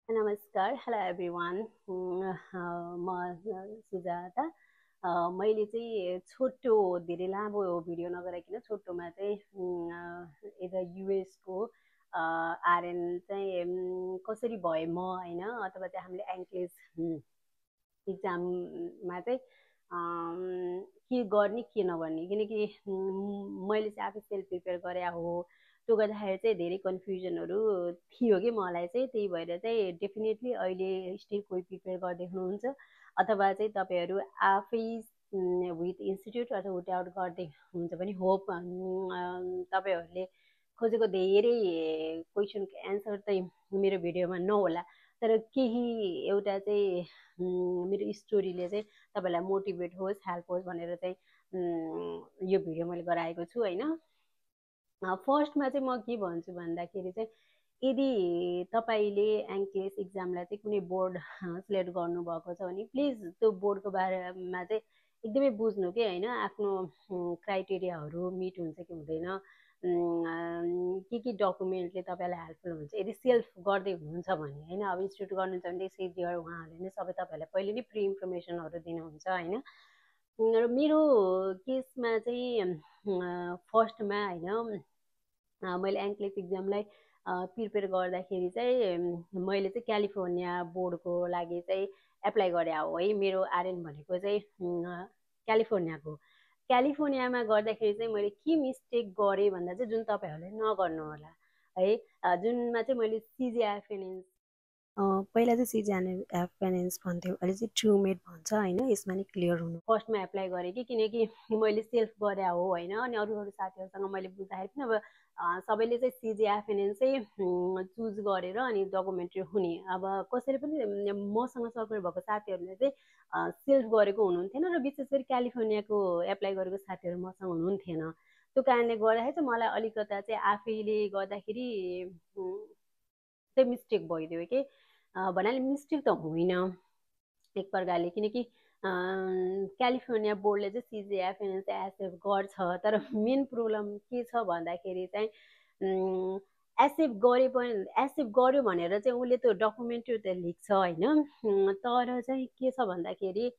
नमस्कार, hello everyone. म सुजाता। मैले चाहिँ छोटो धेरै लामो भिडियो नगराइकन छोटोमा चाहिँ यता युएसको आरएन चाहिँ कसरी भए म होइन, अथवा चाहिँ हामीले एङ्कलेज इक्जाममा चाहिँ के गर्ने के नगर्ने, किनकि मैले चाहिँ आफै सेल्फ प्रिपेयर गरे हो। त्यो गर्दाखेरि चाहिँ धेरै कन्फ्युजनहरू थियो कि मलाई चाहिँ, त्यही भएर चाहिँ डेफिनेटली अहिले स्टिल कोही प्रिपेयर गर्दै हुनुहुन्छ अथवा चाहिँ तपाईँहरू आफै विथ इन्स्टिट्युट अथवा विट आउट गर्दै हुनुहुन्छ भने होप तपाईँहरूले खोजेको धेरै क्वेसनको एन्सर चाहिँ मेरो भिडियोमा नहोला, तर केही एउटा चाहिँ मेरो स्टोरीले चाहिँ तपाईँलाई मोटिभेट होस्, हेल्प होस् भनेर चाहिँ यो भिडियो मैले गराएको छु होइन। फर्स्टमा चाहिँ म के भन्छु भन्दाखेरि चाहिँ यदि तपाईँले एङ्कलेस इक्जामलाई चाहिँ कुनै बोर्ड सिलेक्ट गर्नुभएको छ भने प्लिज त्यो बोर्डको बारेमा चाहिँ एकदमै बुझ्नु कि होइन, आफ्नो क्राइटेरियाहरू मिट हुन्छ कि हुँदैन, के डकुमेन्टले तपाईँलाई हेल्पफुल हुन्छ। यदि सेल्फ गर्दै हुनुहुन्छ भने होइन, अब इन्स्टिट्युट गर्नुहुन्छ भने सेफजिआर उहाँहरूले नै सबै तपाईँहरूलाई पहिले नै प्रि इन्फर्मेसनहरू दिनुहुन्छ होइन। र मेरो केसमा चाहिँ फर्स्टमा होइन मैले एङ्कलेस इक्जामलाई प्रिपेयर गर्दाखेरि चाहिँ मैले चाहिँ क्यालिफोर्निया बोर्डको लागि चाहिँ एप्लाई गरे हो है। मेरो आरएन भनेको चाहिँ क्यालिफोर्नियामा गर्दाखेरि चाहिँ मैले के मिस्टेक गरेँ भन्दा चाहिँ जुन तपाईँहरूले नगर्नु होला है, जुनमा चाहिँ मैले सिजिआइएफएनएन पहिला चाहिँ सिजिआइएफएनएन्स भन्थ्यो, अहिले चाहिँ ट्रुमेट भन्छ होइन। यसमा नि क्लियर हुनु, फर्स्टमा एप्लाई गरेँ कि किनकि मैले सेल्फ गरे हो होइन, अनि अरू साथीहरूसँग मैले बुझ्दाखेरि पनि अब सबैले चाहिँ सिजिआइएफएनएन चाहिँ चुज गरेर अनि डकुमेन्ट्री हुने, अब कसैले पनि मसँग सर्कुलर भएको साथीहरूले चाहिँ सेल्फ गरेको हुनुहुन्थेन र विशेष गरी क्यालिफोर्नियाको एप्लाई गरेको साथीहरू मसँग हुनुहुन्थेन। त्यो कारणले गर्दाखेरि चाहिँ मलाई अलिकता चाहिँ आफैले गर्दाखेरि चाहिँ मिस्टेक भइदियो कि, भन्नाले मिस्टेक त होइन एक प्रकारले, किनकि क्यालिफोर्निया बोर्डले चाहिँ सिजिआइएफएनएन चाहिँ एक्सेप्ट गर्छ, तर मेन प्रब्लम के छ भन्दाखेरि चाहिँ एक्सेप्ट गरे पनि एक्सेप्ट गर्यो भनेर चाहिँ उसले त्यो डकुमेन्टरी त लेख्छ होइन, तर चाहिँ के छ भन्दाखेरि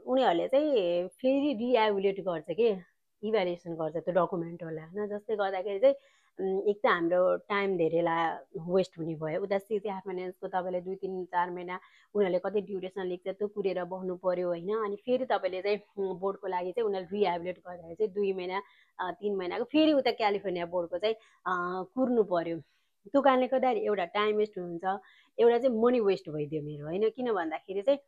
उनीहरूले चाहिँ फेरि रिएभुलेट गर्छ कि, इभ्यालुएसन गर्छ त्यो डकुमेन्टहरूलाई होइन। जसले गर्दाखेरि चाहिँ एक त हाम्रो टाइम धेरै वेस्ट हुने भयो, उता सिजिआइएफएनएनको तपाईँले 2-3-4 महिना उनीहरूले कति ड्युरेसन लेख्छ त्यो कुरेर बस्नु पर्यो होइन, अनि फेरि तपाईँले चाहिँ बोर्डको लागि चाहिँ उनीहरूले रिएभुलेट गर्दाखेरि चाहिँ 2 महिना 3 महिनाको फेरि उता क्यालिफोर्निया बोर्डको चाहिँ कुर्नु पर्यो। त्यो कारणले गर्दाखेरि एउटा टाइम वेस्ट हुन्छ, एउटा चाहिँ मनी वेस्ट भइदियो मेरो होइन। किन भन्दाखेरि चाहिँ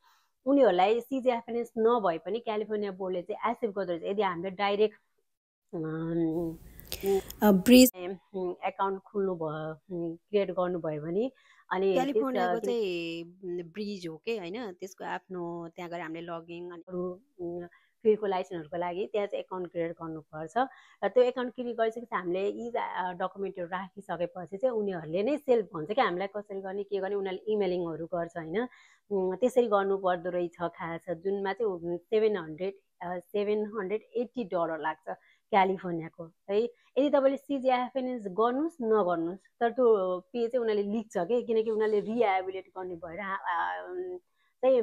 उनीहरूलाई सिजिआइएफएनएस नभए पनि क्यालिफोर्निया बोर्डले चाहिँ एक्सेप्ट गर्दो रहेछ। यदि हामीले डाइरेक्ट ब्रिज एकाउन्ट खोल्नु भयो, क्रिएट गर्नुभयो भने, अनि क्यालिफोर्नियाको चाहिँ ब्रिज हो कि होइन, त्यसको आफ्नो त्यहाँ गएर हामीले लगइन अनि अरू फ्युको लाइसेन्सहरूको लागि त्यहाँ चाहिँ एकाउन्ट क्रिएट गर्नुपर्छ। र त्यो एकाउन्ट क्रिएट गरिसकेपछि हामीले यी डकुमेन्टहरू राखिसकेपछि चाहिँ उनीहरूले नै सेल्फ भन्छ कि हामीलाई कसरी गर्ने के गर्ने, उनीहरूले इमेलिङहरू गर्छ होइन। त्यसरी गर्नुपर्दो रहेछ खास, जुनमा चाहिँ $780 लाग्छ क्यालिफोर्नियाको है। यदि तपाईँले सिजिआइएफएनएस गर्नुहोस् नगर्नुहोस्, तर त्यो पे चाहिँ उनीहरूले लिन्छ कि, किनकि उनीहरूले रिएभुलेट गर्ने भएर चाहिँ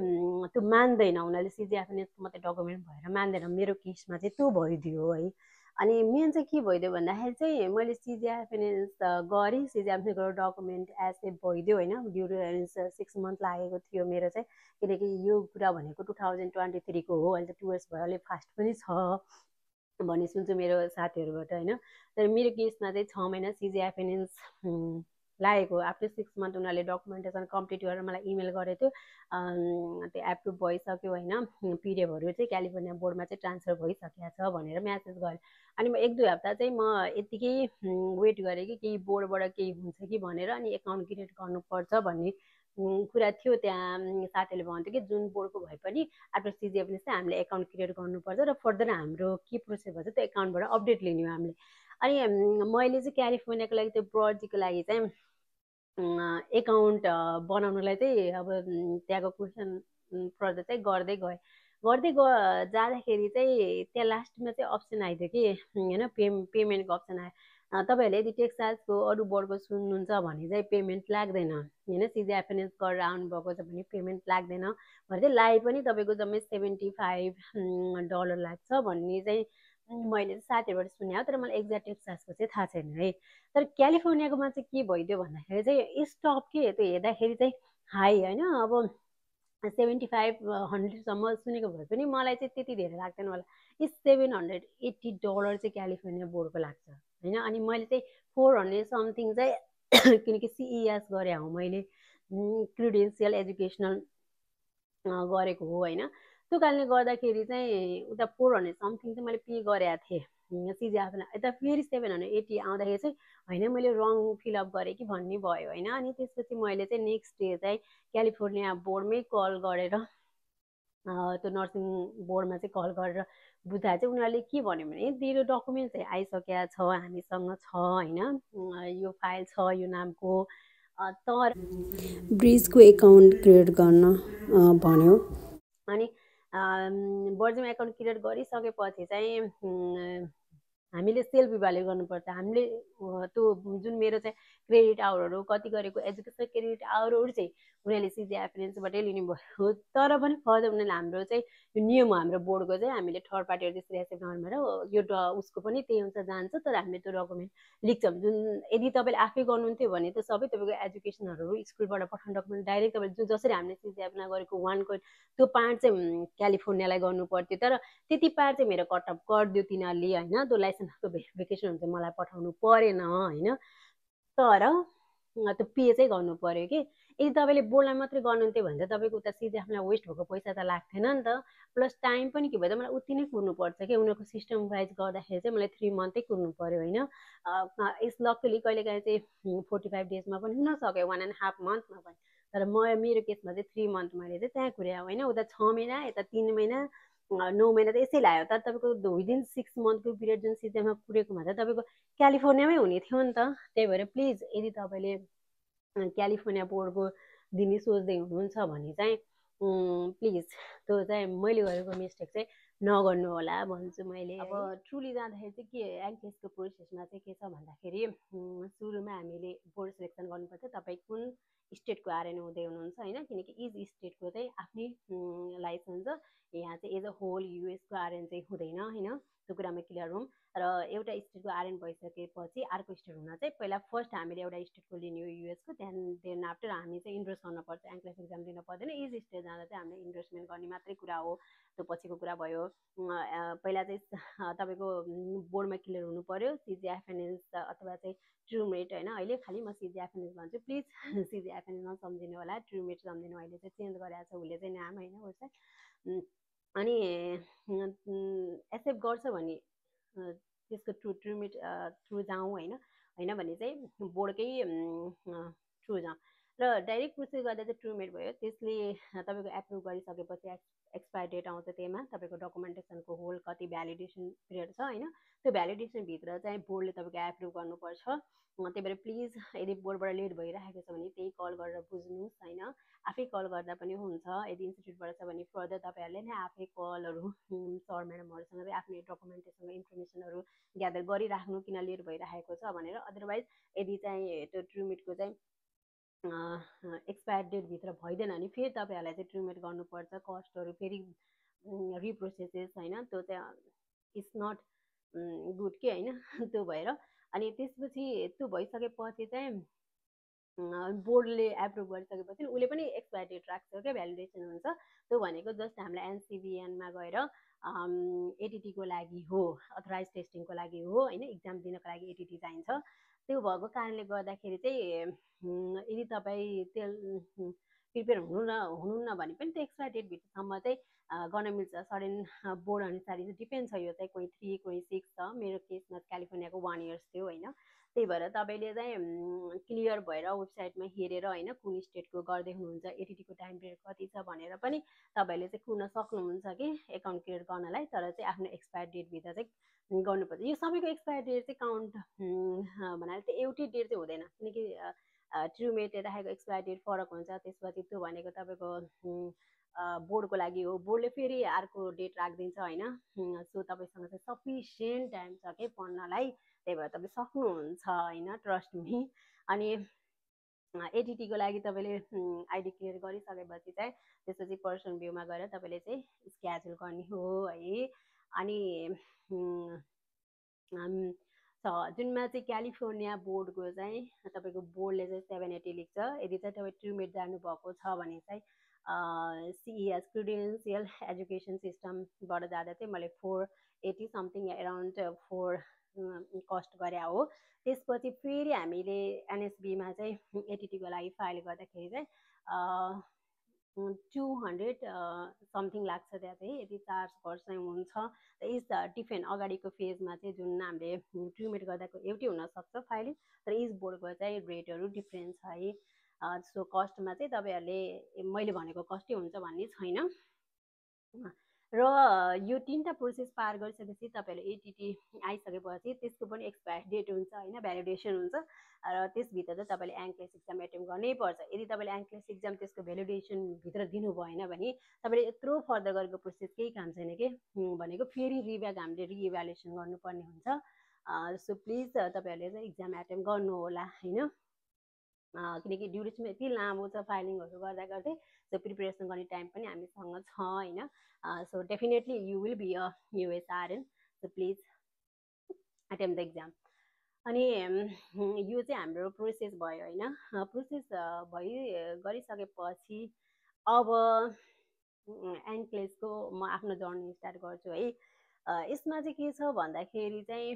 त्यो मान्दैन, उनीहरूले सिजिआइएफएनएसको मात्रै डकुमेन्ट भएर मान्दैन। मेरो केसमा चाहिँ त्यो भइदियो है। अनि मेन चाहिँ के भइदियो भन्दाखेरि चाहिँ मैले सिजिआइएफएनएस गरेँ, सिजिआइएफएनएसको डकुमेन्ट एक्सेप्ट भइदियो होइन। ड्युरेन्स 6 मन्थ लागेको थियो मेरो चाहिँ, किनकि यो कुरा भनेको 2023 को हो, अहिले त 2 इयर्स भयो, अलिक फास्ट पनि छ भन्ने सुन्छु मेरो साथीहरूबाट होइन। तर मेरो केसमा चाहिँ 6 महिना सिजिआइएफएनएस लागेको। आफ्टर 6 मन्थ उनीहरूले डकुमेन्टेसन कम्प्लिट गरेर मलाई इमेल गरेको थियो, त्यो एप्रुभ भइसक्यो होइन, पिडिएफहरू चाहिँ क्यालिफोर्निया बोर्डमा चाहिँ ट्रान्सफर भइसकेको छ भनेर म्यासेज गरेँ। अनि म 1-2 हप्ता चाहिँ म यत्तिकै वेट गरेँ कि केही बोर्डबाट केही हुन्छ कि भनेर, अनि एकाउन्ट क्रिएट गर्नुपर्छ भन्ने कुरा थियो। त्यहाँ साथीले भन्थ्यो कि जुन बोर्डको भए पनि आफ्टर सिजिएफएनएस चाहिँ हामीले एकाउन्ट क्रिएट गर्नुपर्छ र फर्दर हाम्रो के प्रोसेस भन्छ त्यो एकाउन्टबाट अपडेट लिने हो हामीले। अनि मैले चाहिँ क्यालिफोर्नियाको लागि त्यो प्रोजेक्टको लागि चाहिँ एकाउन्ट बनाउनुलाई चाहिँ अब त्यहाँको क्वेसन प्रोजेक्ट चाहिँ गर्दै जाँदाखेरि चाहिँ त्यहाँ लास्टमा चाहिँ अप्सन आइदियो कि होइन, पेमेन्टको अप्सन आयो। तपाईँहरूले यदि टेक्सासको अरू बोर्डको सुन्नुहुन्छ भने चाहिँ पेमेन्ट लाग्दैन होइन। सिजिएफएनएस गरेर आउनुभएको छ भने पेमेन्ट लाग्दैन भने चाहिँ लाइ पनि तपाईँको जम्मै $75 लाग्छ भन्ने चाहिँ मैले चाहिँ साथीहरूबाट सुने हो, तर मलाई एक्ज्याक्ट टेक्सासको चाहिँ थाहा छैन है। तर क्यालिफोर्नियाकोमा चाहिँ के भइदियो भन्दाखेरि चाहिँ स्टप के त्यो हेर्दाखेरि चाहिँ हाई होइन, अब 7500सम्म सुनेको भए पनि मलाई चाहिँ त्यति धेरै लाग्दैन होला। $780 चाहिँ क्यालिफोर्निया बोर्डको लाग्छ होइन। अनि मैले चाहिँ 400 समथिङ चाहिँ किनकि सिइएस गरे हो मैले, क्रिडेन्सियल एजुकेसनल गरेको हो होइन। त्यो कारणले गर्दाखेरि चाहिँ उता 400 समथिङ चाहिँ मैले पे गरेको थिएँ सिजिएफएनएस। यता फेरि 780 आउँदाखेरि चाहिँ होइन मैले रङ फिलअप गरेँ कि भन्ने भयो होइन। अनि त्यसपछि मैले चाहिँ नेक्स्ट डे चाहिँ क्यालिफोर्निया बोर्डमै कल गरेर त्यो नर्सिङ बोर्डमा चाहिँ कल गरेर बुझाए चाहिँ उनीहरूले के भन्यो भने तेरो डकुमेन्ट चाहिँ आइसकेको छ, हामीसँग छ होइन, यो फाइल छ यो नामको, तर ब्रिजको एकाउन्ट क्रिएट गर्न भन्यो। अनि बर्जिङमा एकाउन्ट क्रिएट गरिसकेपछि चाहिँ हामीले सेल्फ इभ्यालुएट गर्नुपर्छ। हामीले त्यो जुन मेरो चाहिँ क्रेडिट आवरहरू कति गरेको एजुकेसन क्रेडिट आवरहरू चाहिँ उनीहरूले सिजिएफएनएसबाटै लिनुभयो। तर पनि फर्दर उनीहरूले हाम्रो चाहिँ यो नियम हो हाम्रो बोर्डको चाहिँ, हामीले थर्ड पार्टीहरू त्यसरी एक्सेप्ट नगर्नु यो उसको पनि त्यही अनुसार जान्छ। तर हामीले त्यो डकुमेन्ट लेख्छौँ जुन यदि तपाईँले आफै गर्नुहुन्थ्यो भने त सबै तपाईँको एजुकेसनहरू स्कुलबाट पठाउने डकुमेन्ट डाइरेक्ट तपाईँले जसरी हामीले सिजिएफएनएस गरेको 1 त्यो पार्ट चाहिँ क्यालिफोर्नियालाई गर्नु पर्थ्यो। तर त्यति पार चाहिँ मेरो कटअप गरिदियो तिनीहरूले होइन। त्यो लाइसेन्सको भेरिफिकेसनहरू चाहिँ मलाई पठाउनु परेन होइन, तर त्यो पे चाहिँ गर्नु पर्यो कि। यदि तपाईँले बोर्डलाई मात्रै गर्नुहुन्थ्यो भने त तपाईँको उता सिजिएफएनएसलाई वेस्ट भएको पैसा त लाग्थेन नि त, प्लस टाइम पनि के भयो त मलाई उति नै कुर्नुपर्छ कि। उनीहरूको सिस्टम वाइज गर्दाखेरि चाहिँ मलाई 3 मन्थै कुर्नु पर्यो होइन। यस लकली कहिलेकाहीँ चाहिँ 45 डेजमा पनि हुनसक्यो, 1.5 मन्थमा पनि। तर मेरो केसमा चाहिँ 3 मन्थ मैले चाहिँ त्यहाँ कुरेँ होइन। उता 6 महिना यता 3 महिना 9 महिना त यसै लाग्यो। तर तपाईँको विदिन 6 मन्थको पिरियड जुन सिजिएफएनएसमा कुरेकोमा चाहिँ तपाईँको क्यालिफोर्नियामै हुने थियो नि त। त्यही भएर प्लिज यदि तपाईँले क्यालिफोर्निया बोर्डको दिने सोच्दै हुनुहुन्छ भने चाहिँ प्लिज त्यो चाहिँ मैले गरेको मिस्टेक चाहिँ नगर्नु होला भन्छु मैले। अब ट्रुली जाँदाखेरि चाहिँ के एनकेएसको प्रोसेसमा चाहिँ के छ भन्दाखेरि सुरुमा हामीले बोर्ड सिलेक्सन गर्नुपर्छ तपाईँ कुन स्टेटको आरएन हुँदै हुनुहुन्छ होइन। किनकि इच स्टेटको चाहिँ आफ्नै लाइसेन्स छ। यहाँ चाहिँ एज अ होल युएसको आरएन चाहिँ हुँदैन होइन, त्यो कुरामा क्लियर हौँ। र एउटा स्टेटको आरएन भइसकेपछि अर्को स्टेट हुन चाहिँ पहिला फर्स्ट हामीले एउटा स्टेटको लिने हो युएसको, देन आफ्टर हामी चाहिँ इन्डोर्स गर्नुपर्छ, एन्क्लेस एक्जाम दिनु पर्दैन। इज स्टेट जाँदा चाहिँ हामीले इन्डोर्समेन्ट गर्ने मात्रै कुरा हो, त्यो पछिको कुरा भयो। पहिला चाहिँ तपाईँको बोर्डमा क्लियर हुनु पर्यो सिजिएफएनएस अथवा चाहिँ ट्रुमेट होइन। अहिले खालि म सिजिएफएनएस भन्छु, प्लिज सिजिएफएनएस नसम्झिनु होला, ट्रुमेट सम्झिनु। अहिले चाहिँ चेन्ज गरेको छ उसले चाहिँ नाम होइन वेबसाइट। अनि एक्सेप्ट गर्छ भने त्यसको ट्रुमेट थ्रु जाउँ होइन, होइन भने चाहिँ बोर्डकै थ्रु जाउँ। र डाइरेक्ट प्रोसेस गर्दा चाहिँ ट्रुमेट भयो, त्यसले तपाईँको एप्रुभ गरिसकेपछि एक्सपायर डेट आउँछ, त्यहीमा तपाईँको डकुमेन्टेसनको होल कति भ्यालिडेसन पिरियड छ होइन। त्यो भ्यालिडेसनभित्र चाहिँ बोर्डले तपाईँको एप्रुभ गर्नुपर्छ। त्यही भएर प्लिज यदि बोर्डबाट लेट भइरहेको छ भने त्यही कल गरेर बुझ्नुहोस् होइन। आफै कल गर्दा पनि हुन्छ, यदि इन्स्टिट्युटबाट छ भने फर्दर तपाईँहरूले नै आफै कलहरू सर म्याडमहरूसँग चाहिँ आफ्नो डकुमेन्टेसनको इन्फर्मेसनहरू ग्यादर गरिराख्नु किन लेट भइरहेको छ भनेर। अदरवाइज यदि चाहिँ त्यो ट्रुमेटको चाहिँ एक्सपायर डेटभित्र भइदिएन भने फेरि तपाईँहरूलाई चाहिँ ट्रुमेट गर्नुपर्छ, कस्टहरू फेरि रिप्रोसेसेस होइन। त्यो चाहिँ इट्स नट गुड के होइन। त्यो भएर अनि त्यसपछि त्यो भइसकेपछि चाहिँ बोर्डले एप्रुभ गरिसकेपछि उसले पनि एक्सपायर डेट राख्छ क्या, भ्यालिडेसन हुन्छ। त्यो भनेको जस्ट हामीलाई एनसिबिएनमा गएर एटिटीको लागि हो, अथराइज टेस्टिङको लागि हो होइन, इक्जाम दिनको लागि एटिटी चाहिन्छ। त्यो भएको कारणले गर्दाखेरि चाहिँ यदि तपाईँ त्यो प्रिपेयर हुनुहुन्न भने पनि त्यो एक्सपायर डेटभित्रसम्म चाहिँ गर्न मिल्छ। सडन बोर्ड अनुसार डिपेन्ड छ, यो चाहिँ कोही 3 कोही 6 छ। मेरो केसमा क्यालिफोर्नियाको 1 इयर्स थियो होइन। त्यही भएर तपाईँले चाहिँ क्लियर भएर वेबसाइटमा हेरेर होइन कुन स्टेटको गर्दै हुनुहुन्छ, एटिटीको टाइम पिरियड कति छ भनेर पनि तपाईँहरूले चाहिँ कुर्न सक्नुहुन्छ कि एकाउन्ट क्रिएट गर्नलाई। तर चाहिँ आफ्नो एक्सपायर डेटभित्र चाहिँ गर्नुपर्छ। यो सबैको एक्सपायर डेट चाहिँ काउन्ट भन्नाले चाहिँ एउटै डेट चाहिँ हुँदैन, किनकि ट्रुमेटले राखेको एक्सपायर डेट फरक हुन्छ। त्यसपछि त्यो भनेको तपाईँको बोर्डको लागि हो, बोर्डले फेरि अर्को डेट राखिदिन्छ होइन। सो तपाईँसँग चाहिँ सफिसियन्ट टाइम छ कि पढ्नलाई। त्यही भएर तपाईँ सक्नुहुन्छ होइन, ट्रस्ट मी। अनि एटिटीको लागि तपाईँले आइडी क्लियर गरिसकेपछि चाहिँ त्यसपछि पर्सन भ्यूमा गएर तपाईँले चाहिँ स्क्याजुल गर्ने हो है। अनि जुनमा चाहिँ क्यालिफोर्निया बोर्डको चाहिँ तपाईँको बोर्डले चाहिँ 780 लेख्छ। यदि चाहिँ तपाईँ ट्रुमेट जानुभएको छ भने चाहिँ सिइएस क्रिडेन्सियल एजुकेसन सिस्टमबाट जाँदा चाहिँ मैले 480 समथिङ एराउन्ड 4 कस्ट गरे हो। त्यसपछि फेरि हामीले एनएसबीमा चाहिँ एटिटीको लागि फाइल गर्दाखेरि चाहिँ 200 समथिङ लाग्छ त्यहाँ चाहिँ, यदि चार्ज पर्छ हुन्छ। इज डिफेन्ट अगाडिको फेजमा चाहिँ जुन हामीले ट्रुमेट गर्दाको एउटै हुनसक्छ फाइलिङ, तर इज बोर्डको चाहिँ रेटहरू डिफ्रेन्ट छ है। सो कस्टमा चाहिँ तपाईँहरूले मैले भनेको कस्टै हुन्छ भन्ने छैन। र यो 3टा प्रोसेस पार गरिसकेपछि तपाईँहरूले एटिटी आइसकेपछि त्यसको पनि एक्सपायर डेट हुन्छ होइन, भ्यालिडेसन हुन्छ। र त्यसभित्र चाहिँ तपाईँले एङ्क्लेस इक्जाम एटेम्प गर्नै पर्छ। यदि तपाईँले एङ्क्लेस इक्जाम त्यसको भ्यालिडेसनभित्र दिनु भएन भने तपाईँले यत्रो फर्दर गरेको प्रोसेस केही काम छैन के भनेको, फेरि रिभ्याक हामीले रिइभ्यालुएसन गर्नुपर्ने हुन्छ। सो प्लिज तपाईँहरूले चाहिँ इक्जाम एटेम्प गर्नु होला होइन, किनकि ड्युरेसन यति लामो छ फाइलिङहरू गर्दा गर्दै। सो प्रिपेरेसन गर्ने टाइम पनि हामीसँग छ होइन। So definitely you will be a USRN, so please attempt the exam. अनि यो चाहिँ हाम्रो प्रोसेस भयो होइन। प्रोसेस गरिसकेपछि अब एङ्क्लेसको म आफ्नो जर्नी स्टार्ट गर्छु है। यसमा चाहिँ के छ भन्दाखेरि चाहिँ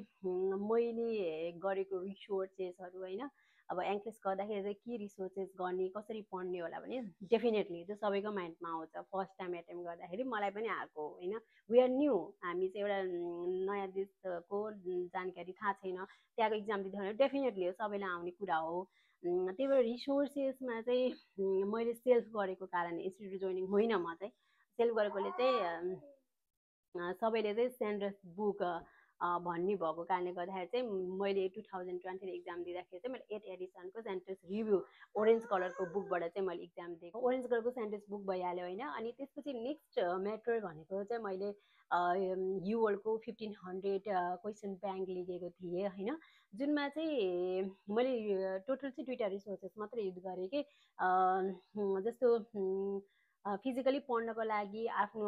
मैले गरेको रिसोर्सेसहरू होइन, अब एङ्क्लेस गर्दाखेरि चाहिँ के रिसोर्सेस गर्ने, कसरी पढ्ने होला भने डेफिनेटली त्यो सबैको माइन्डमा आउँछ। फर्स्ट टाइम एटेम्प गर्दाखेरि मलाई पनि आएको होइन, वी आर न्यू, हामी चाहिँ एउटा नयाँ देशको जानकारी थाहा छैन, त्यहाँको इक्जाम दिँदाखेरि डेफिनेटली सबैलाई आउने कुरा हो। त्यही भएर रिसोर्सेसमा चाहिँ मैले सेल्फ गरेको कारणले इन्स्टिट्युट जोइनिङ होइन, म चाहिँ सेल्फ गरेकोले चाहिँ सबैले चाहिँ सेन्डर्स बुक भन्ने भएको कारणले गर्दाखेरि चाहिँ मैले 2020 इक्जाम दिँदाखेरि चाहिँ मैले 8 एडिसनको सेन्टेन्स रिभ्यू ओरेन्ज कलरको बुकबाट चाहिँ मैले इक्जाम दिएको। ओरेन्ज कलरको सेन्टेन्स बुक भइहाल्यो होइन। अनि त्यसपछि नेक्स्ट म्याटर भनेको चाहिँ मैले युवर्ल्डको 1500 क्वेसन ब्याङ्क लिएको थिएँ होइन, जुनमा चाहिँ मैले टोटल चाहिँ 2टा रिसोर्सेस मात्रै युज गरेँ कि जस्तो फिजिकली पढ्नको लागि आफ्नो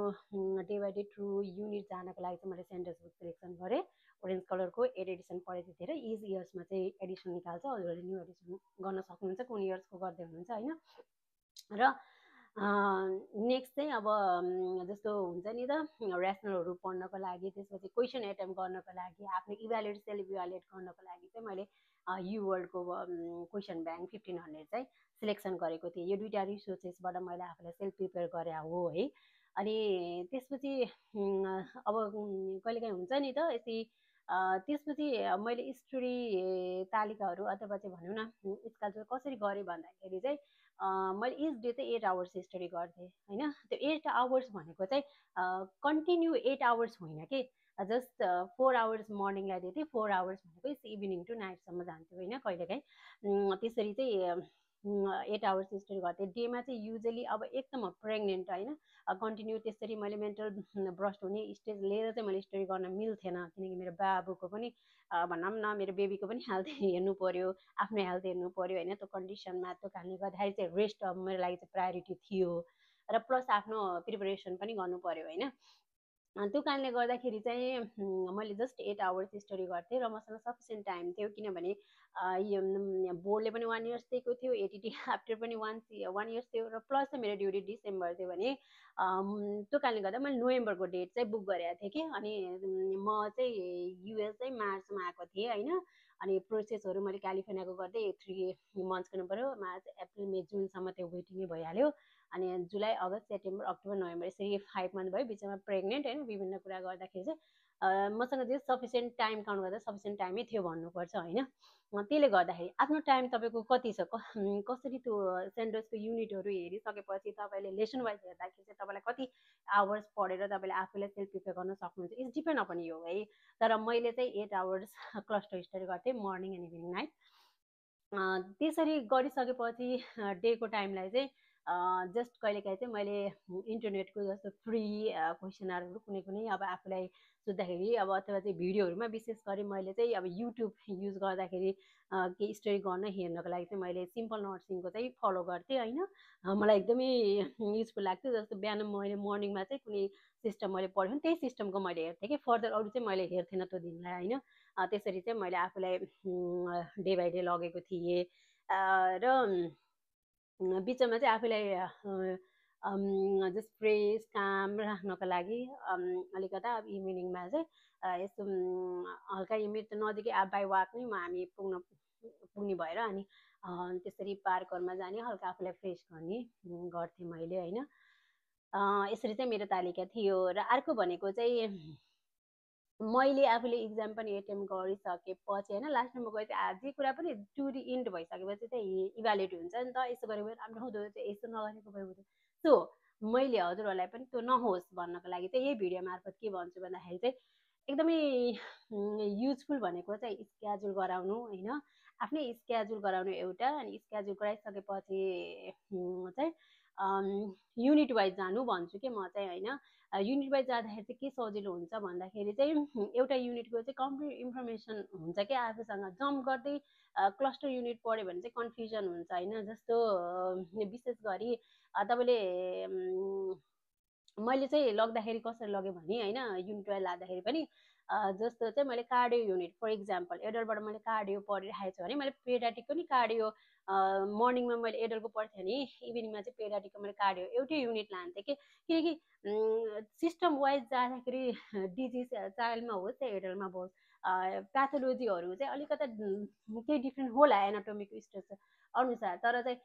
day by day through unit जानको लागि चाहिँ मैले सेन्टेन्स बुक सिलेक्सन गरेँ। ओरेन्ज कलरको 8 एडिसन पढेको थिएँ र इज इयर्समा चाहिँ एडिसन निकाल्छ, हजुरहरूले न्यू एडिसन गर्न सक्नुहुन्छ, कुन इयर्सको गर्दै हुनुहुन्छ होइन। र नेक्स्ट चाहिँ अब जस्तो हुन्छ नि त ऱ्यासनलहरू पढ्नको लागि, त्यसपछि क्वेसन एटेम्प गर्नको लागि, आफ्नो इभ्यालुएट सेल्फ इभ्यालुएट गर्नको लागि चाहिँ मैले युवर्ल्डको क्वेसन ब्याङ्क 1500 चाहिँ सिलेक्सन गरेको थिएँ। यो 2टा रिसोर्सेसबाट मैले आफूलाई सेल्फ प्रिपेयर गरे हो है। अनि त्यसपछि अब कहिलेकाहीँ हुन्छ नि त यति त्यसपछि मैले स्टोरी तालिकाहरू अथवा चाहिँ भनौँ न स्केड्युल कसरी गरेँ भन्दाखेरि चाहिँ मैले इच डे चाहिँ 8 आवर्स स्टडी गर्थेँ होइन। त्यो 8 आवर्स भनेको चाहिँ कन्टिन्यू 8 आवर्स होइन कि, जस्ट 4 आवर्स मर्निङलाई दिएको थिएँ, 4 आवर्स भनेको इभिनिङ टु नाइटसम्म जान्थ्यो होइन कहिलेकाहीँ। त्यसरी चाहिँ 8 आवर्स स्टडी गर्थेँ डेमा चाहिँ युजली। अब एकदम प्रेग्नेन्ट होइन, कन्टिन्यू त्यसरी मैले मेन्टल ब्रस्ट हुने स्टेज लिएर चाहिँ मैले स्टडी गर्न मिल्थेन, किनकि मेरो बाबुको पनि भनौँ न मेरो बेबीको पनि हेल्थ हेर्नु पऱ्यो, आफ्नो हेल्थ हेर्नु पऱ्यो होइन। त्यो कन्डिसनमा त्यो कारणले गर्दाखेरि चाहिँ रेस्ट अब मेरो लागि चाहिँ प्रायोरिटी थियो, र प्लस आफ्नो प्रिपरेसन पनि गर्नु पऱ्यो होइन। त्यो कारणले गर्दाखेरि चाहिँ मैले जस्ट 8 आवर्स स्टडी गर्थेँ र मसँग सफिसियन्ट टाइम थियो, किनभने यो बोर्डले पनि 1 इयर्स दिएको थियो, एटिटी आफ्टर पनि 1 इयर्स थियो, र प्लस चाहिँ मेरो ड्युटी डिसेम्बर थियो भने त्यो कारणले गर्दा मैले नोभेम्बरको डेट चाहिँ बुक गरेको थिएँ कि। अनि म चाहिँ युएस चाहिँ मार्चमा आएको थिएँ होइन। अनि प्रोसेसहरू मैले क्यालिफोर्नियाको गर्दै 3 मन्थ्स गर्नु पऱ्यो, मार्च अप्रिल मे जुनसम्म त्यो वेटिङै भइहाल्यो। अनि जुलाई अगस्त सेप्टेम्बर अक्टोबर नोभेम्बर यसरी 5 मन्थ भयो, बिचमा प्रेग्नेन्ट होइन, विभिन्न कुरा गर्दाखेरि चाहिँ मसँग चाहिँ सफिसियन्ट टाइम काउन्ट गर्दा सफिसियन्ट टाइमै थियो भन्नुपर्छ होइन। त्यसले गर्दाखेरि आफ्नो टाइम तपाईँको कति छ, कसरी त्यो सेन्टर्सको युनिटहरू हेरिसकेपछि तपाईँले लेसन वाइज हेर्दाखेरि चाहिँ तपाईँलाई कति आवर्स पढेर तपाईँले आफूलाई सेल्फ प्रिपेयर गर्न सक्नुहुन्छ, इट्स डिपेन्ड अपन यो है। तर मैले चाहिँ 8 आवर्स क्लस्टर स्टडी गर्थेँ मर्निङ एन्ड इभिनिङ नाइट। त्यसरी गरिसकेपछि डेको टाइमलाई चाहिँ जस्ट कहिलेकाहीँ चाहिँ मैले इन्टरनेटको जस्तो फ्री क्वेसनरहरू कुनै कुनै अब आफूलाई सोद्धाखेरि अब अथवा चाहिँ भिडियोहरूमा विशेष गरी मैले चाहिँ अब युट्युब युज गर्दाखेरि केही स्टडी गर्न हेर्नको लागि चाहिँ मैले सिम्पल नर्सिङको चाहिँ फलो गर्थेँ होइन। मलाई एकदमै युजफुल लाग्थ्यो। जस्तो बिहान मैले मर्निङमा चाहिँ कुनै सिस्टम मैले पढ्यो भने त्यही सिस्टमको मैले हेर्थेँ कि फर्दर अरू चाहिँ मैले हेर्थेन त्यो दिनलाई होइन। त्यसरी चाहिँ मैले आफूलाई डे बाई डे लगेको थिएँ र बिचमा चाहिँ आफूलाई जस्ट फ्रेस काम राख्नको लागि अलिकता अब इभिनिङमा चाहिँ यस्तो हल्का मेरो त नजिकै बाई वाक नै हामी पुग्ने भएर अनि त्यसरी पार्कहरूमा जाने हल्का आफूलाई फ्रेस गर्ने गर्थेँ मैले होइन। यसरी चाहिँ मेरो तालिका थियो। र अर्को भनेको चाहिँ मैले आफूले इक्जाम पनि एटेम्प गरिसकेपछि होइन लास्टमा गएँ चाहिँ जे कुरा पनि टु दि इन्ड भइसकेपछि चाहिँ इभ्यालुएट हुन्छ नि त। यस्तो गरेको राम्रो हुँदो चाहिँ यस्तो नगरेको भए हुँदो। सो मैले हजुरहरूलाई पनि त्यो नहोस् भन्नको लागि चाहिँ यही भिडियो मार्फत के भन्छु भन्दाखेरि चाहिँ एकदमै युजफुल भनेको चाहिँ स्केड्युल गराउनु होइन। आफ्नै स्केड्युल गराउनु एउटा, अनि स्केड्युल गराइसकेपछि चाहिँ युनिट वाइज जानु भन्छु कि म चाहिँ होइन। युनिट वाइज जाँदाखेरि चाहिँ के सजिलो हुन्छ भन्दाखेरि चाहिँ एउटा युनिटको चाहिँ कम्प्लिट इन्फर्मेसन हुन्छ क्या आफूसँग। जम्प गर्दै क्लस्टर युनिट पढ्यो भने चाहिँ कन्फ्युजन हुन्छ होइन। जस्तो विशेष गरी तपाईँले मैले चाहिँ लग्दाखेरि कसरी लगेँ भने होइन युनिट वाइज लाँदाखेरि पनि जस्तो चाहिँ मैले कार्डियो युनिट फर इक्जाम्पल एडलबाट मैले कार्डियो पढिरहेको छु भने मैले पेडियाट्रिकको नि कार्डियो मर्निङमा मैले एडलको पढ्थेँ भने इभिनिङमा चाहिँ पेडियाट्रिकको मैले कार्डियो एउटै युनिट लान्थेँ कि किनकि सिस्टम वाइज जाँदाखेरि डिजिज चाइल्डमा होस् या एडलमा होस् प्याथोलोजीहरू चाहिँ अलिकता केही डिफ्रेन्ट होला एनाटोमिक स्ट्रक्चर अनुसार, तर चाहिँ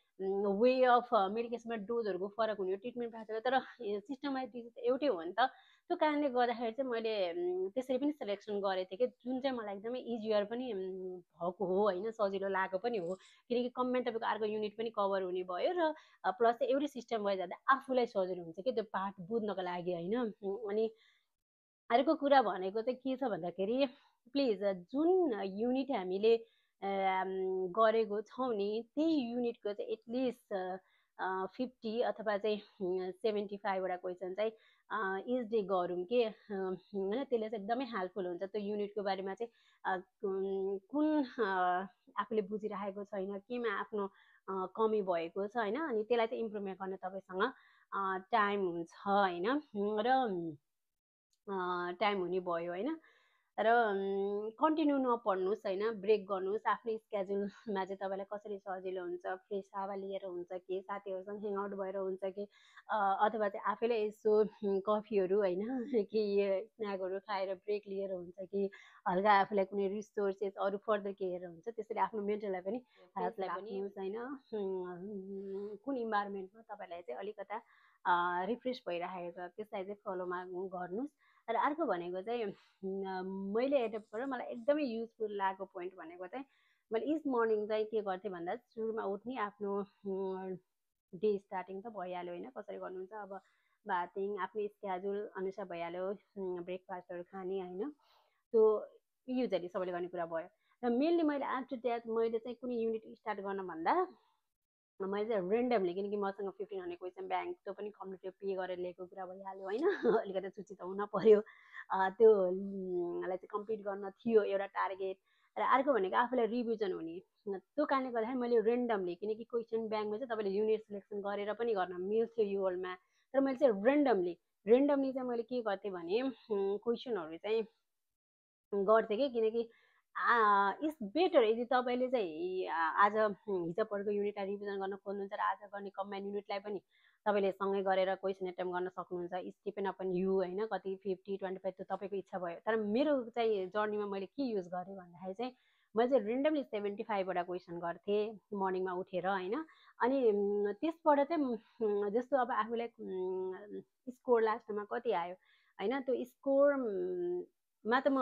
वे अफ मेडिकेसनमा डोजहरूको फरक हुने हो, ट्रिटमेन्ट प्याथोलोजी, तर सिस्टम वाइज डिजिज एउटै हो नि त। त्यो कारणले गर्दाखेरि चाहिँ मैले त्यसरी पनि सेलेक्सन गरेको थिएँ कि जुन चाहिँ मलाई एकदमै इजियर पनि भएको हो होइन, सजिलो लागेको पनि हो। किनकि कम्बाइन तपाईँको अर्को युनिट पनि कभर हुने भयो र प्लस चाहिँ एउटै सिस्टम वाइज जाँदा आफूलाई सजिलो हुन्छ कि त्यो पार्ट बुझ्नको लागि होइन। अनि अर्को कुरा भनेको चाहिँ के छ भन्दाखेरि प्लिज जुन युनिट हामीले गरेको छौँ नि त्यही युनिटको चाहिँ एटलिस्ट 50 अथवा चाहिँ 75वटा क्वेसन चाहिँ इच डे गरौँ कि होइन। त्यसले चाहिँ एकदमै हेल्पफुल हुन्छ। त्यो युनिटको बारेमा चाहिँ कुन आफूले बुझिरहेको छैन, केमा आफ्नो कमी भएको छ होइन, अनि त्यसलाई चाहिँ इम्प्रुभमेन्ट गर्न तपाईँसँग टाइम हुन्छ होइन। र टाइम हुने भयो होइन। र कन्टिन्यू नपढ्नुहोस् होइन, ब्रेक गर्नुहोस्। आफ्नै स्केड्युलमा चाहिँ तपाईँलाई कसरी सजिलो हुन्छ, फ्रेस हावा लिएर हुन्छ कि साथीहरूसँग ह्याङआउट भएर हुन्छ कि अथवा चाहिँ आफैले यसो कफीहरू होइन कि स्न्याकहरू खाएर ब्रेक लिएर हुन्छ कि हल्का आफूलाई कुनै रिसोर्सेस अरू फर्दर के हेरेर हुन्छ। त्यसरी आफ्नो मेन्टललाई पनि हेल्थलाई पनि होइन कुन इन्भाइरोमेन्टमा तपाईँलाई चाहिँ अलिकता रिफ्रेस भइरहेको छ त्यसलाई चाहिँ फलोमा गर्नुहोस्। र अर्को भनेको चाहिँ मैले एडप्ट गरेर मलाई एकदमै युजफुल लागेको पोइन्ट भनेको चाहिँ मैले इच मर्निङ चाहिँ के गर्थेँ भन्दा सुरुमा उठ्ने आफ्नो डे स्टार्टिङ त भइहाल्यो होइन, कसरी गर्नुहुन्छ अब बाथिङ आफ्नै स्केड्युल अनुसार भइहाल्यो, ब्रेकफास्टहरू खाने होइन, त्यो युजली सबैले गर्ने कुरा भयो। र मेनली मैले आफ्टर द्याट मैले चाहिँ कुनै युनिट स्टार्ट गर्न भन्दा मैले चाहिँ रेन्डमली, किनकि मसँग 1500 क्वेसन ब्याङ्क त्यो पनि कम्प्लिटली पे गरेर लिएको कुरा भइहाल्यो होइन। अलिकति सूचित हुन पर्यो, त्योलाई चाहिँ कम्प्लिट गर्न थियो एउटा टार्गेट। र अर्को भनेको आफूलाई रिभिजन हुने, त्यो कारणले गर्दाखेरि मैले रेन्डमली, किनकि क्वेसन ब्याङ्कमा चाहिँ तपाईँले युनिट सिलेक्सन गरेर पनि गर्न मिल्थ्यो युवलमा, तर मैले चाहिँ रेन्डमली चाहिँ मैले के गर्थेँ भने क्वेसनहरू चाहिँ गर्थेँ कि किनकि इट्स बेटर यदि तपाईँले चाहिँ आज हिजो पढेको युनिटलाई रिभिजन गर्न खोज्नुहुन्छ र आज गर्ने कम्बाइन युनिटलाई पनि तपाईँले सँगै गरेर क्वेसन एटेम्प गर्न सक्नुहुन्छ। इट्स डिपेन्ड अपन यु होइन, कति 50 25 त्यो तपाईँको इच्छा भयो। तर मेरो चाहिँ जर्नीमा मैले के युज गरेँ भन्दाखेरि चाहिँ मैले चाहिँ रेन्डमली 75वटा क्वेसन गर्थेँ मर्निङमा उठेर होइन। अनि त्यसबाट चाहिँ जस्तो अब आफूलाई स्कोर लास्टमा कति आयो होइन, त्यो स्कोरमा त म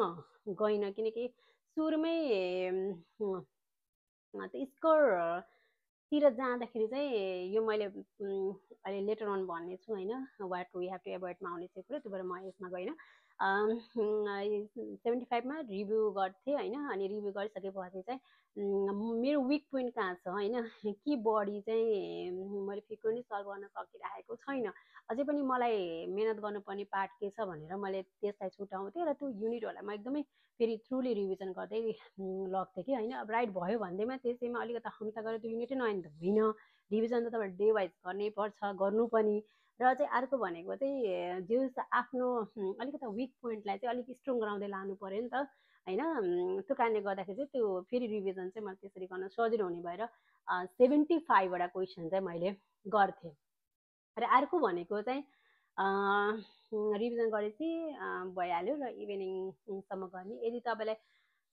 गइनँ, किनकि सुरुमै त्यो स्कोरतिर जाँदाखेरि चाहिँ यो मैले अहिले लेटर अन भन्ने छु होइन, वाट वी हेभ टु एभोइडमा आउने चाहिँ कुरो, त्यो भएर म यसमा गइनँ। 75मा रिभ्यू गर्थेँ होइन। अनि रिभ्यू गरिसकेपछि चाहिँ मेरो विक पोइन्ट कहाँ छ होइन, के बढी चाहिँ मैले फ्रिक्वेन्टली सल्भ गर्न सकिरहेको छैन, अझै पनि मलाई मेहनत गर्नुपर्ने पार्ट के छ भनेर मैले त्यसलाई छुट्याउँथेँ र त्यो युनिटहरूलाई म एकदमै फेरि थ्रुली रिभिजन गर्दै लग्थेँ कि होइन। अब राइट भयो भन्दैमा त्यसैमा अलिकति हम्ता गरेर त्यो युनिटै नआयो त होइन, रिभिजन त तपाईँ डे वाइज गर्नै पर्छ, गर्नु पनि। र चाहिँ अर्को भनेको चाहिँ जे आफ्नो अलिकति विक पोइन्टलाई चाहिँ अलिक स्ट्रङ गराउँदै लानु पऱ्यो नि त होइन। त्यो कारणले गर्दाखेरि चाहिँ त्यो फेरि रिभिजन चाहिँ मैले त्यसरी गर्न सजिलो हुने भएर 75वटा क्वेसन चाहिँ मैले गर्थेँ। र अर्को भनेको चाहिँ रिभिजन गरेपछि भइहाल्यो र इभिनिङसम्म गर्ने। यदि तपाईँलाई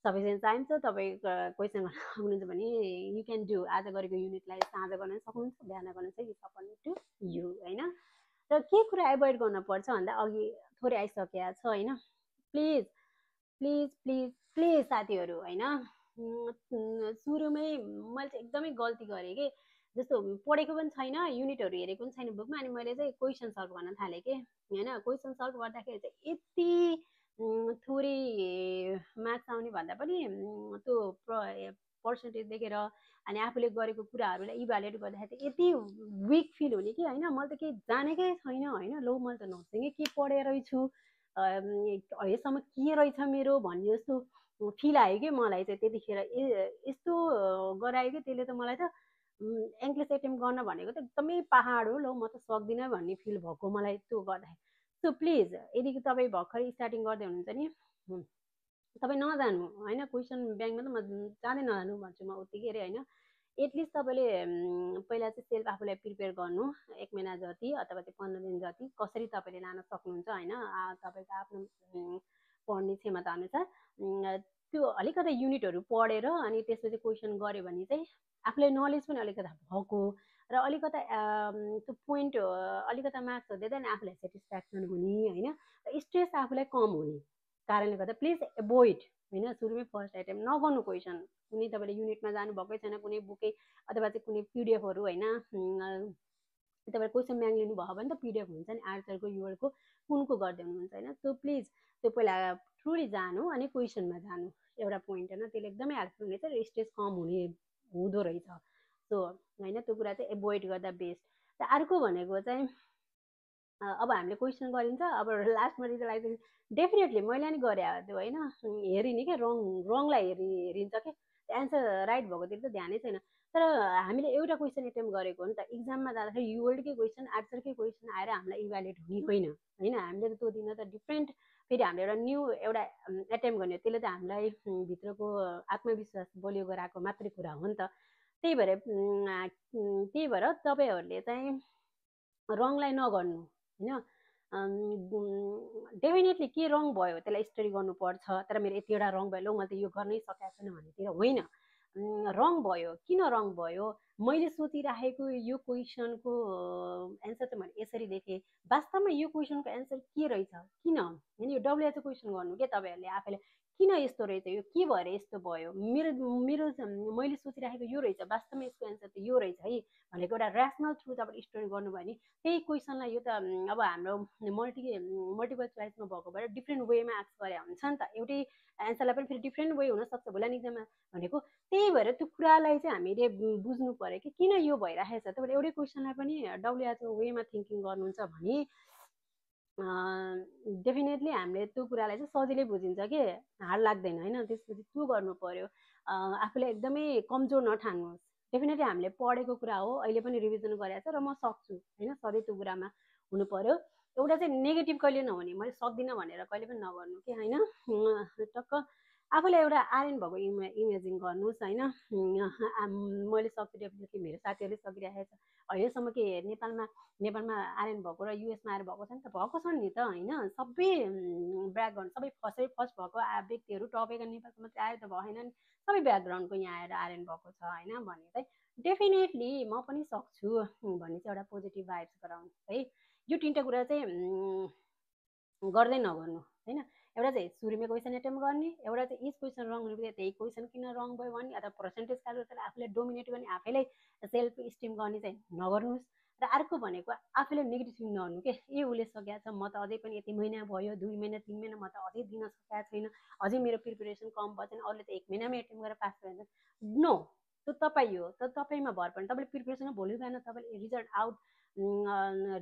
सफिसियन्ट टाइम छ, तपाईँ क्वेसन गर्न सक्नुहुन्छ भने यु क्यान डु, आज गरेको युनिटलाई साँझ गर्न सक्नुहुन्छ, बिहान गर्न चाहिँ इट्स अपन टु यु होइन। र के कुरा एभोइड गर्नुपर्छ भन्दा अघि थोरै आइसकेको छ होइन। प्लिज प्लिज प्लिज प्लिज साथीहरू होइन, सुरुमै मैले चाहिँ एकदमै गल्ती गरेँ कि जस्तो पढेको पनि छैन, युनिटहरू हेरेको पनि छैन बुकमा, अनि मैले चाहिँ क्वेसन सल्भ गर्न थालेँ कि होइन। क्वेसन सल्भ गर्दाखेरि चाहिँ यति थोरै मार्क्स आउने भन्दा पनि त्यो पर्सेन्टेज देखेर अनि आफूले गरेको कुराहरूलाई इभ्यालुएट गर्दाखेरि चाहिँ यति विक फिल हुने कि होइन, मैले त केही जानेकै छैन होइन। लो मैले त नसँग के पढेर रहेछु, अहिलेसम्म के रहेछ मेरो भन्ने जस्तो फिल आयो कि मलाई चाहिँ त्यतिखेर। यस्तो गरायो कि त्यसले त मलाई त इङ्ग्लिस एटेम्प गर्न भनेको त एकदमै पहाड हो, लो म त सक्दिनँ भन्ने फिल भएको मलाई त्यो गर्दाखेरि। सो प्लिज यदि तपाईँ भर्खरै स्टार्टिङ गर्दै हुनुहुन्छ नि, तपाईँ नजानु होइन, क्वेसन ब्याङ्कमा त म जाँदै नजानु भन्छु म उत्तिकै अरे होइन। एटलिस्ट तपाईँले पहिला चाहिँ सेल्फ आफूलाई प्रिपेयर गर्नु, 1 महिना जति अथवा त्यो 15 दिन जति कसरी तपाईँले लान सक्नुहुन्छ होइन, तपाईँको आफ्नो पढ्ने क्षमता अनुसार त्यो अलिकति युनिटहरू पढेर अनि त्यसपछि क्वेसन गऱ्यो भने चाहिँ आफूलाई नलेज पनि अलिकति भएको र अलिकति त्यो पोइन्ट अलिकति मार्क्स हुँदै नि आफूलाई सेटिस्फ्याक्सन हुने होइन, स्ट्रेस आफूलाई कम हुने कारणले गर्दा प्लिज एभोइड होइन, सुरुमै फर्स्ट एटेम्प नगर्नु क्वेसन। कुनै तपाईँले युनिटमा जानुभएकै छैन, कुनै बुकै अथवा चाहिँ कुनै पिडिएफहरू होइन, तपाईँ क्वेसन ब्याङ्क लिनुभयो भने त पिडिएफ हुन्छ नि आर्चरको युएलको कुनको गर्दै हुनुहुन्छ होइन। त्यो प्लिज त्यो पहिला थ्रुली जानु अनि क्वेसनमा जानु, एउटा पोइन्ट होइन, त्यसले एकदमै हेल्पफुल हुनेछ र स्ट्रेस कम हुँदो रहेछ। सो होइन, त्यो कुरा चाहिँ एभोइड गर्दा बेस्ट। र अर्को भनेको चाहिँ अब हामीले क्वेसन गरिन्छ, अब लास्टमा रिजल्ट आइसकेपछि डेफिनेटली मैले नि गरे त्यो होइन, हेरिने क्या रङलाई हेरिन्छ क्या, एन्सर राइट भएकोतिर त ध्यानै छैन। तर हामीले एउटा क्वेसन एटेम्प गरेको हो नि त, इक्जाममा जाँदाखेरि युएल्डकै क्वेसन आर्चरकै क्वेसन आएर हामीलाई इभ्यालुएट हुने होइन होइन, हामीले त त्यो दिन त डिफ्रेन्ट फेरि हामीले एउटा न्यू एउटा एटेम्प गर्ने, त्यसले त हामीलाई भित्रको आत्मविश्वास बलियो गराएको मात्रै कुरा हो नि त। त्यही भएर तपाईँहरूले चाहिँ रङलाई नगर्नु होइन। डेफिनेटली के रङ भयो त्यसलाई स्टडी गर्नुपर्छ, तर मेरो यतिवटा रङ भयो, ल मैले त यो गर्नै सकेको छैन भन्नेतिर होइन। रङ भयो, किन रङ भयो, मैले सोचिराखेको यो क्वेसनको एन्सर चाहिँ मैले यसरी देखेँ, वास्तवमा यो क्वेसनको एन्सर के रहेछ, किन होइन, यो डब्लुएचओ क्वेसन गर्नु क्या तपाईँहरूले आफैले, किन यस्तो रहेछ, यो के भएर यस्तो भयो, मेरो मेरो मैले सोचिराखेको यो रहेछ, वास्तवमा यसको एन्सर त यो रहेछ है भनेको एउटा ऱ्यासनल थ्रु तपाईँले स्टडी गर्नु भयो भने त्यही क्वेसनलाई यो त अब हाम्रो मल्टिपल चोइसमा भएको भएर डिफ्रेन्ट वेमा आस्क गरे हुन्छ नि त, एउटै एन्सरलाई पनि फेरि डिफ्रेन्ट वे हुनसक्छ भोलि इक्जाममा भनेको। त्यही भएर त्यो कुरालाई चाहिँ हामीले बुझ्नु पऱ्यो कि किन यो भइरहेको छ। तपाईँले एउटै क्वेसनलाई पनि डब्लुएचओ वेमा थिङ्किङ गर्नुहुन्छ भने डेफिनेटली हामीले त्यो कुरालाई चाहिँ सजिलै बुझिन्छ कि हार्ड लाग्दैन होइन। त्यसपछि त्यो गर्नु पऱ्यो, आफूलाई एकदमै कमजोर नठान्नुहोस्। डेफिनेटली हामीले पढेको कुरा हो, अहिले पनि रिभिजन गरेको छ र म सक्छु होइन, सधैँ त्यो कुरामा हुनु पऱ्यो। एउटा चाहिँ नेगेटिभ कहिले नहुने, मैले सक्दिनँ भनेर कहिले पनि नगर्नु कि होइन। टक्क आफूलाई एउटा आर्यन भएको इमेजिन गर्नुहोस् होइन, मैले सक्छु, डेफिनेटली मेरो साथीहरूले सकिरहेको छ अहिलेसम्म के नेपालमा आर्यन भएको र युएसमा आएर भएको छ नि त, भएको छ नि त होइन। सबै ब्याकग्राउन्ड सबै फर्स्ट भएको व्यक्तिहरू टपेको नेपालको मात्रै आएर त भएन नि, सबै ब्याकग्राउन्डको यहाँ आएर आर्यन भएको छ होइन भने चाहिँ डेफिनेटली म पनि सक्छु भन्ने चाहिँ एउटा पोजिटिभ भाइब्स गराउनु है। यो तिनवटा कुरा चाहिँ गर्दै नगर्नु होइन। एउटा चाहिँ सुरुमै क्वेसन एटेम्प गर्ने, एउटा चाहिँ इच क्वेसन रङ हुने त्यही क्वेसन किन रङ भयो भने, अथवा पर्सेन्टेज क्यालकुलेटर आफूले डोमिनेट गर्ने, आफैलाई सेल्फ इस्टिम गर्ने चाहिँ नगर्नुहोस्। र अर्को भनेको आफूले नेगेटिभ थिङ्क नगर्नु के ए उसले सकेको छ म त अझै पनि यति महिना भयो 2 महिना 3 महिना म त अझै दिन सकेको छैन अझै मेरो प्रिपरेसन कम भयो छैन अरूले त 1 महिनामै एटेम्प गरेर पास भएन नो त्यो तपाईँ हो त तपाईँमा भर पर्ने तपाईँले प्रिपरेसन भोलि बिहान तपाईँले रिजल्ट आउट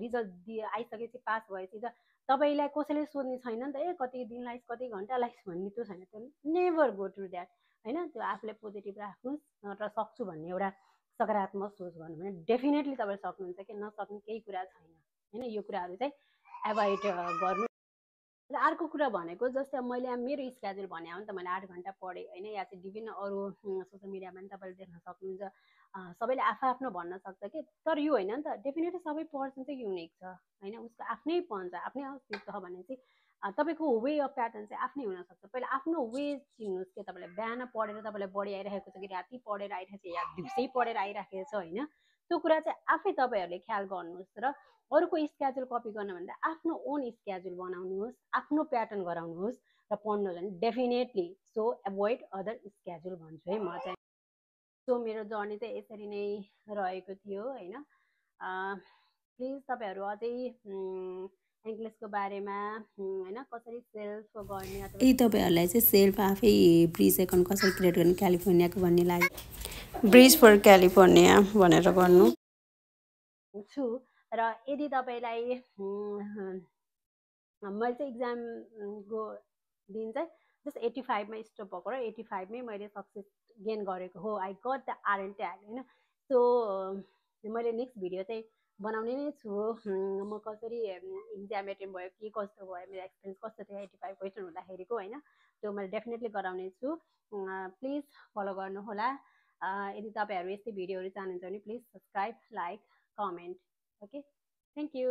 रिजल्ट आइसकेपछि पास भएपछि त तपाईँलाई कसैले सोध्ने छैन नि त ए कति दिन लाइस कति घन्टा लाइस भन्ने त्यो छैन त्यो नेभर गो टु द्याट होइन त्यो आफूले पोजिटिभ राख्नुहोस् र सक्छु भन्ने एउटा सकारात्मक सोच गर्नु भने डेफिनेटली तपाईँ सक्नुहुन्छ कि नसक्ने केही कुरा छैन होइन यो कुराहरू चाहिँ एभोइड गर्नु र अर्को कुरा भनेको जस्तै मैले मेरो स्केड्युल भने हो नि त मैले 8 घन्टा पढेँ होइन या चाहिँ विभिन्न अरू सोसियल मिडियामा पनि तपाईँले देख्न सक्नुहुन्छ सबैले आफ्नो भन्न सक्छ कि तर यो होइन नि त डेफिनेटली सबै पर्सन चाहिँ युनिक छ होइन उसको आफ्नै पन छ आफ्नै अस्तित्व छ भने चाहिँ तपाईँको वे अफ प्याटर्न चाहिँ आफ्नै हुनसक्छ पहिला आफ्नो वे चिन्नुहोस् कि तपाईँलाई बिहान पढेर तपाईँलाई बढी आइरहेको छ कि राति पढेर आइरहेको छ या दिउँसै पढेर आइराखेको छ होइन त्यो कुरा चाहिँ आफै तपाईँहरूले ख्याल गर्नुहोस् र अरूको स्केड्युल कपी गर्न भन्दा आफ्नो ओन स्केड्युल बनाउनुहोस् आफ्नो प्याटर्न गराउनुहोस् र पढ्नु भने definitely so avoid other schedule भन्छु है म चाहिँ सो मेरो जर्नी चाहिँ यसरी नै रहेको थियो होइन प्लिज तपाईँहरू अझै इङ्ग्लिसको बारेमा होइन कसरी सेल्फ गर्ने यदि तपाईँहरूलाई चाहिँ सेल्फ आफै ब्रिज एकाउन्ट कसरी क्रिएट गर्ने क्यालिफोर्नियाको भन्ने लाग्यो ब्रिज फर क्यालिफोर्निया भनेर गर्नु छु र यदि तपाईँलाई मैले चाहिँ इक्जामको दिन चाहिँ जस्ट 85मा स्टप भएको र 85मै मैले सक्सेस गेन गरेको हो I got the RN tag होइन सो मैले नेक्स्ट भिडियो चाहिँ बनाउने नै छु म कसरी इक्जाम एटेम्प भयो के कस्तो भयो मेरो एक्सपिरियन्स कस्तो थियो 85 क्वेसन हुँदाखेरिको होइन त्यो मैले डेफिनेटली गराउने छु प्लिज फलो गर्नुहोला यदि तपाईँहरू यस्तै भिडियोहरू चाहनुहुन्छ भने please subscribe like comment okay thank you